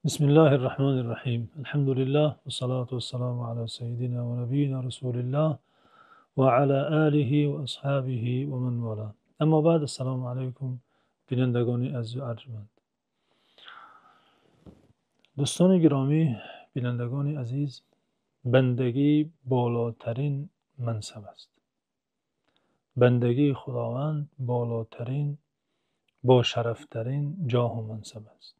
Бисмиллаҳир Раҳмонир Раҳим. Алҳамдулиллаҳ вассалоту вассаламу ало саййидино ва набиййино расулиллаҳ ва ало олиҳи ва асҳобиҳи ва ман волоҳ. Аммо баъд, ассалому алайкум, бинандагони азиз ва арҷманд. Дӯстони гиромӣ, бинандагони азиз, бандагӣ болотарин мансаб аст. Бандагии Худованд болотарин, бошарафтарин ҷоҳу мансаб аст.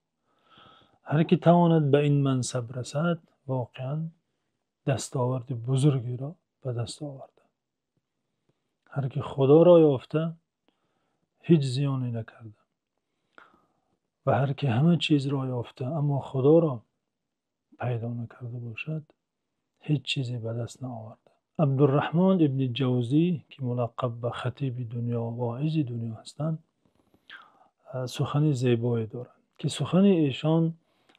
Ҳар ки тавонад ба ин мансаб расад, воқеан дастоварди бузургеро ба даст овардааст. Ҳар ки Худоро ёфта, ҳеҷ зиёне накарда, ва ҳар ки ҳама чизро ёфта, аммо Худоро пайдо накарда бошад, ҳеҷ чизе ба даст наовардааст. Абдурраҳмон ибни Ҷавзӣ, ки мулаққаб ба хатиби дунё, воизи дунё ҳастанд, сухани зебое доранд, ки сухани эшон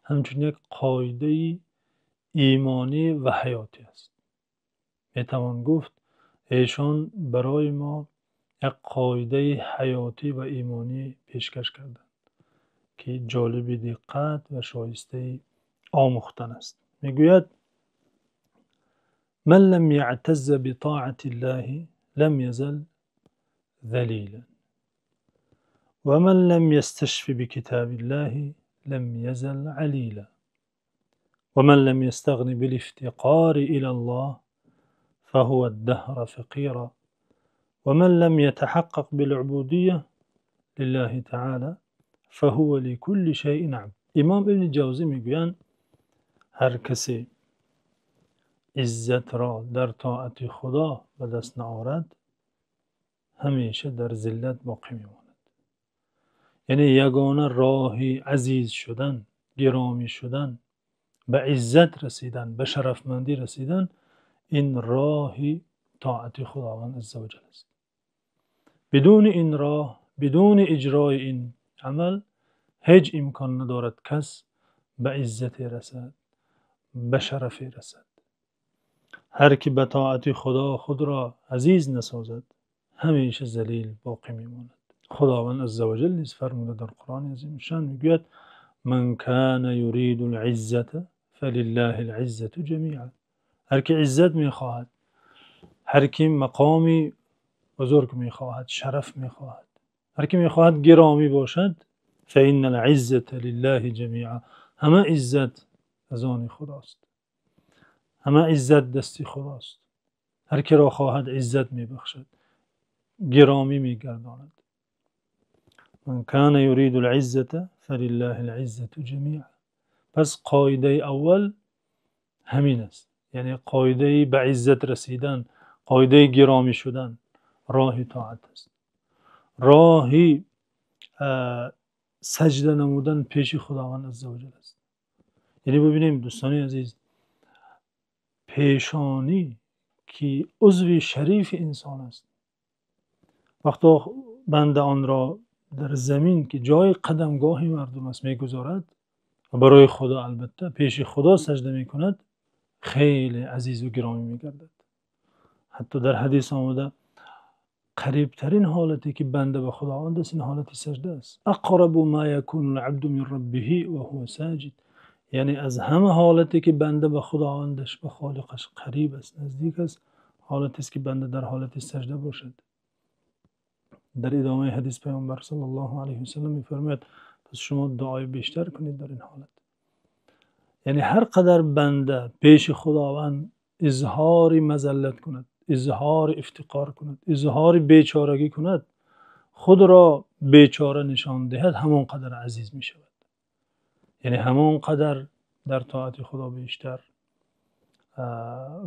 ҳамчун як қоидаи имонӣ ва ҳаётӣ аст. Метавон гуфт эшон барои мо як қоидаи ҳаётӣ ва имонӣ пешкаш карданд, ки ҷолиби диққат ва шоистаи омӯхтан аст. Мегӯяд: «Ман лам яътазза битоатиллаҳи лам язал залилан, ва ман лам ясташфи бикитобиллаҳи лам язал алила, ва ман лам ястағни билифтиқори илаллоҳ фаҳува ад-даҳра фақира, ва ман лам ятаҳаққақ билубудияти лиллаҳи таъоло фаҳува ликулли шайъин абд». Имом Ибни Ҷавзӣ мегӯянд, ҳар касе иззатро дар тоати Худо ба даст наорад, ҳамеша дар зиллат боқӣ мемонад. Яъне ягона роҳи азиз шудан, гиромӣ шудан, ба иззат расидан, ба шарафмандӣ расидан ин роҳи тоати Худованд азза ва ҷалл аст. Бидуни ин роҳ, бидуни иҷрои ин амал ҳеҷ имкон надорад кас ба иззате расад, ба шарафе расад. Ҳар ки ба тоати Худо худро азиз насозад, ҳамеша залил боқӣ мемонад. Худованд азза ва ҷалл низ фармуда дар Қуръони азимушшаън мегӯяд: «Ман кана юридул иззата фалиллаҳил иззату ҷамиъа». Ҳар ки иззат мехоҳад, ҳар ки мақоми бузург мехоҳад, шараф мехоҳад, ҳар ки мехоҳад гиромӣ бошад, фаиннал иззата лиллаҳи ҷамиъа. Ҳама иззат аз они Худост. Ҳама иззат дасти Худост. Ҳар киро хоҳад иззат мебахшад, гиромӣ мегардонад. Ман кана юридул иззата фалиллаҳил иззату ҷамиъа. Пас қоидаи аввал ҳамин аст. Яъне қоидаи ба иззат расидан, қоидаи гиромӣ шудан роҳи тоат аст. Роҳи саҷда намудан пеши Худованд азза ва ҷалл аст. Яъне бибинем, дӯстони азиз, пешонӣ ки узви шарифи инсон аст, вақте банда онро дар замин, ки ҷои қадамгоҳи мардум аст, мегузорад ва барои Худо, албатта пеши Худо саҷда мекунад, хеле азизу гиромӣ мегардад. Ҳатто дар ҳадис омада, қарибтарин ҳолате ки банда ба Худованд аст, ин ҳолати саҷда аст. Ақрабу ма якунул абду мин раббиҳи ва ҳува соҷид. Яъне аз ҳама ҳолате ки банда ба Худовандаш, ба Холиқаш қариб аст, наздик аст, ҳолатест ки банда дар ҳолати саҷда бошад. Дар идомаи ҳадис Паёмбар саллаллоҳу алайҳи васаллам мефармояд: пас шумо дуои бештар кунед дар ин ҳолат. Яъне ҳар қадар банда пеши Худованд изҳори мазаллат кунад, изҳори ифтиқор кунад, изҳори бечорагӣ кунад, худро бечора нишон диҳад, ҳамон қадар азиз мешавад. Яъне ҳамон қадар дар тоати Худо бештар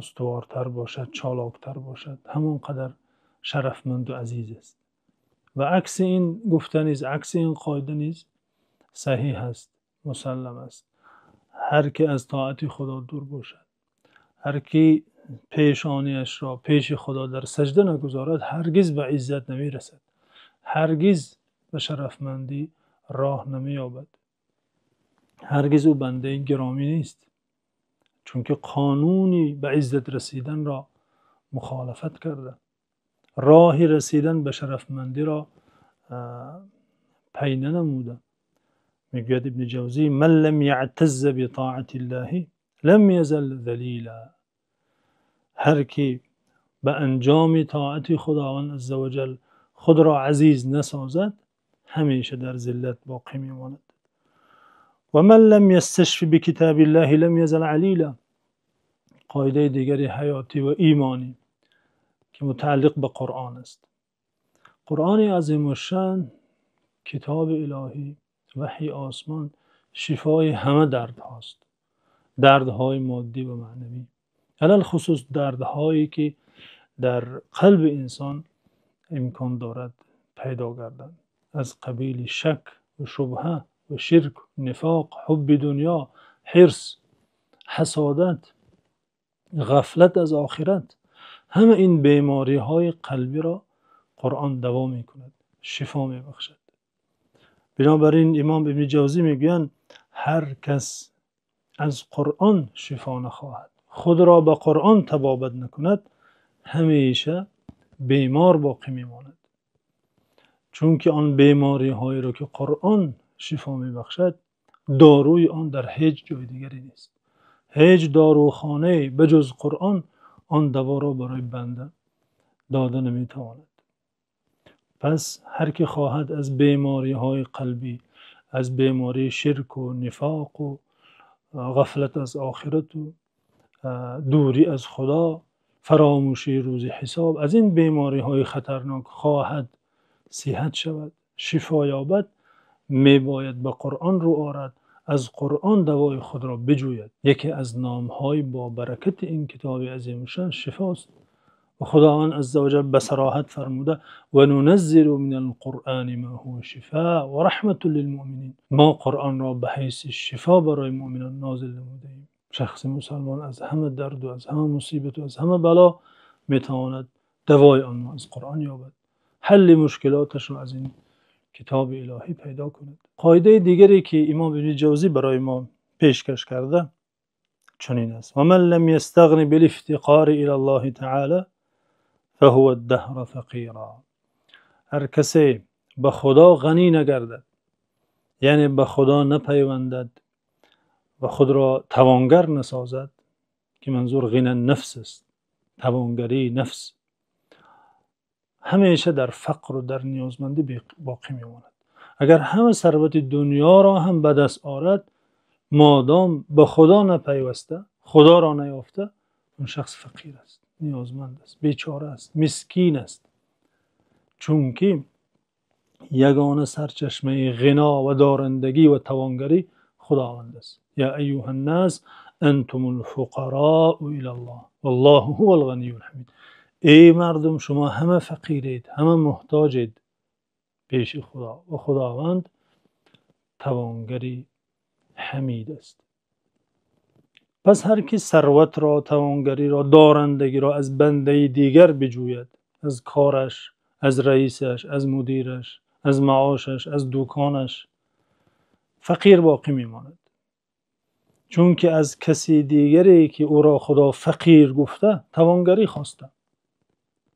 устувортар бошад, чолоктар бошад, ҳамон қадар шарафманд ва азиз аст. Ва акси ин гуфта низ, акси ин қоида низ саҳеҳ аст, мусаллам аст. Ҳар ки аз тоати Худо дур бошад, ҳар ки пешониашро пеши Худо дар саҷда нагузорад, ҳаргиз ба иззат намерасад, ҳаргиз ба шарафмандӣ роҳ намеёбад, ҳаргиз ӯ бандаи гиромӣ нест, чунки қонуни ба иззат расиданро мухолифат карда, роҳи расидан ба шарафмандиро пай нанамуда. Мегӯяд Ибни Ҷавзӣ: «Ман лам яътазза битоатиллаҳи лам язал залила». Ҳар ки ба анҷоми тоати Худованди азза ва ҷалл худро азиз насозад, ҳамеша дар зиллат боқӣ мемонад. Ва ман лам ясташфи бикитобиллаҳи лам язал алила. Қоидаи дигари ҳаётӣ ва имонӣ ки мутааллиқ ба Қуръон аст. Қуръони азимушшаън, китоби илоҳӣ, ваҳйи осмон, шифои ҳама дардҳост. Дардҳои моддӣ ва маънавӣ, алалхусус дардҳое ки дар қалби инсон имкон дорад пайдо гарданд, аз қабили шак ва шубҳа ва ширк, нифоқ, ҳубби дунё, ҳирс, ҳасадат, ғафлат аз охират. Ҳама ин бемориҳои қалбиро Қуръон даво мекунад, шифо мебахшад. Бинобар ин имом Ибни Ҷавзӣ мегӯянд: ҳар кас аз Қуръон шифо нахоҳад, худро ба Қуръон табобат накунад, ҳамеша бемор боқӣ мемонад. Чунки он бемориҳоеро ки Қуръон шифо мебахшад, дорӯи он дар ҳеҷ ҷои дигаре нест. Ҳеҷ дорухонае ба ҷуз Қуръон он доворо барои банда дода наметавонад. Пас ҳар ки хоҳад аз бемориҳои қалбӣ, аз бемории ширк ва нифоқ ва ғафлат аз охират ва дурӣ аз Худо, фаромӯшии рӯзи ҳисоб, аз ин бемориҳои хатарнок хоҳад сиҳат шавад, шифо ёбад, мебояд ба Қуръон рӯ орад, аз Қуръон давои худро биҷӯяд. Яке аз номҳои бо баракати ин китоби азимушшаън шифост. Ва Худованд азза ва ҷалл ба сароҳат фармуда: «Ва нуназзилу минал Қуръони ма ҳува шифоун ва раҳматун лилмӯъминин». Мо Қуръонро ба ҳайси шифо барои мӯъминон нозил намудаем. Шахси мусулмон аз ҳама дард ва аз ҳама мусибат ва аз ҳама бало метавонад давои онро аз Қуръон ёбад, ҳалли мушкилоташро аз ин китоби илоҳӣ пайдо кунад. Қоидаи дигаре ки имом Ибни Ҷавзӣ барои мо пешкаш карда чунин аст: «Ва ман лам ястағни бил-ифтиқори илаллоҳи таъоло фаҳува ад-даҳра фақира». Ҳар касе ба Худо ғанӣ нагардад, яъне ба Худо напайвандад ва худро тавонгар насозад, ки манзур ғинан нафс аст, тавонгарии нафс, ҳамеша дар фақр ва дар ниёзмандӣ боқӣ мемонад. Агар ҳама сарвати дунёро ҳам ба даст орад, модом ба Худо напайваста, Худоро наёфта, он шахс фақир аст, ниёзманд аст, бечора аст, мискин аст. Чунки ягона сарчашмаи ғино ва дорандагӣ ва тавонгарӣ Худованд аст. Ё айюҳан-нос антумул фуқароу илаллоҳ валлоҳу ҳувал ғаниюл ҳамид. Эй мардум, шумо ҳама фақиред, ҳама муҳтоҷед пеши Худо ва Худованд тавонгари ҳамид аст. Пас ҳар ки сарватро, тавонгариро, дорандагиро аз бандаи дигар биҷӯяд, аз кораш, аз раисаш, аз мудираш, аз маошаш, аз дуконаш, фақир боқӣ мемонад. Чунки аз каси дигаре ки ӯро Худо фақир гуфта, тавонгарӣ хоста.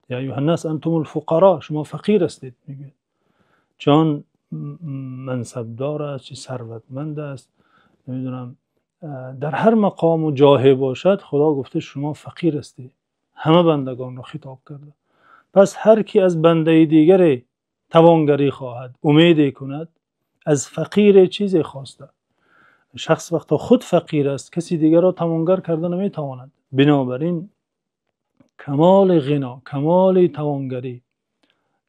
Ё айюҳан-нос антумул фуқаро, шумо фақир ҳастед, мегӯяд. Чун мансабдор аст, чи сарватманд аст, намедонам, дар ҳар мақом ва ҷоҳе бошад, Худо гуфта шумо фақир ҳастед. Ҳама бандагонро хитоб карда. Пас ҳар ки аз бандаи дигаре тавонгарӣ хоҳад, умеде кунад, аз фақире чизе хоста. Шахс вақте худ фақир аст, каси дигарро тавонгар карда наметавонад. Бинобар ин камоли ғино, камоли тавонгарӣ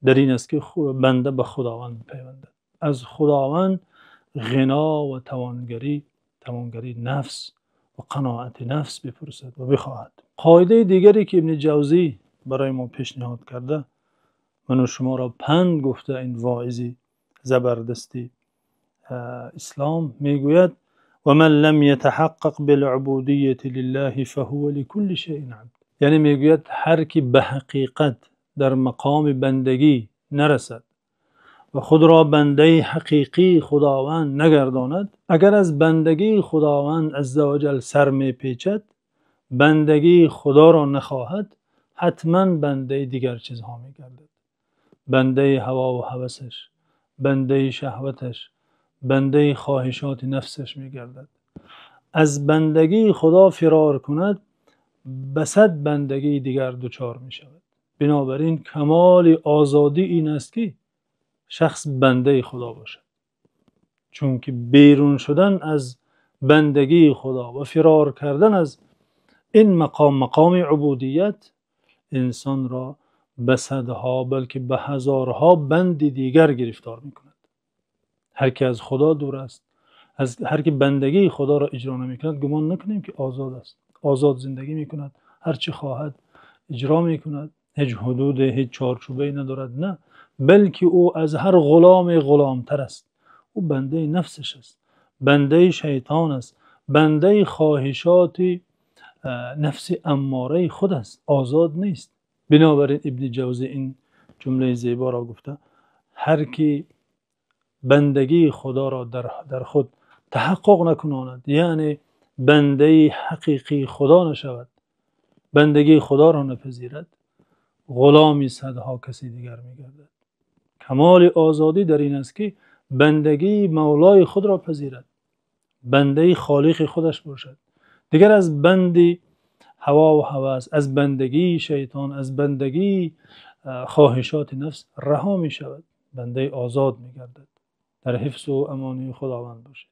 дар ин аст ки банда ба Худованд пайвандад. Аз Худованд ғино ва тавонгарӣ, тавонгарии нафс ва қаноати нафс бипурсад ва бихоҳад. Қоидаи дигаре ки Ибни Ҷавзӣ барои мо пешниҳод карда, ман ва шуморо панд гуфта, ин воизи забардасти ислом мегӯяд: ва ман лам ятаҳаққақ бил-убудияти лиллаҳи фаҳува ликулли шайъин абд. Яъне мегӯяд ҳар ки ба ҳақиқат дар мақоми бандагӣ нарасад ва худро бандаи ҳақиқии Худованд нагардонад, агар аз бандагии Худованд азза ва ҷалл сар мепечад, бандагии Худоро нахоҳад, ҳатман бандаи дигар чизҳо мегардад. Бандаи ҳаво ва ҳавасаш, бандаи шаҳваташ, Бандаи хоҳишоти нафсаш мегардад. Аз бандагии Худо фирор кунад, ба сад бандагии дигар дучор мешавад. Бинобар ин камоли озодӣ ин аст, ки шахс бандаи Худо бошад. Чунки берун шудан аз бандагии Худо ва фирор кардан аз ин мақом, мақоми убудият, инсонро ба садҳо балки ба ҳазорҳо банди дигар гирифтор мекунад. Ҳар ки аз Худо дур аст, аз ҳар ки бандагии Худоро иҷро намекунад, гумон накунем, ки озод аст. Озод зиндагӣ мекунад, ҳар чӣ хоҳад иҷро мекунад, ҳеҷ ҳудуде, ҳеҷ чорчӯбае надорад. На, балки ӯ аз ҳар ғуломе ғуломтар аст. Ӯ бандаи нафсаш аст, бандаи шайтон аст, бандаи хоҳишоти нафси аммораи худ аст, озод нест. Бинобар ин Ибни Ҷавзӣ ин ҷумлаи зебо ро гуфта: ҳар ки бандагии Худоро дар худ таҳаққуқ накунад, яъне бандаи ҳақиқии Худо нашавад, бандагии Худоро напазирад, ғуломи садҳо каси дигар мегардад. Камоли озодӣ дар ин аст, ки бандагии Мавлои худро пазирад, бандаи Холиқи худаш бошад. Дигар аз банди ҳаво ва ҳавас, аз бандагии шайтон, аз бандагии хоҳишоти нафс раҳо мешавад, бандаи озод мегардад. Дар ҳифзу амони Худованд бошед.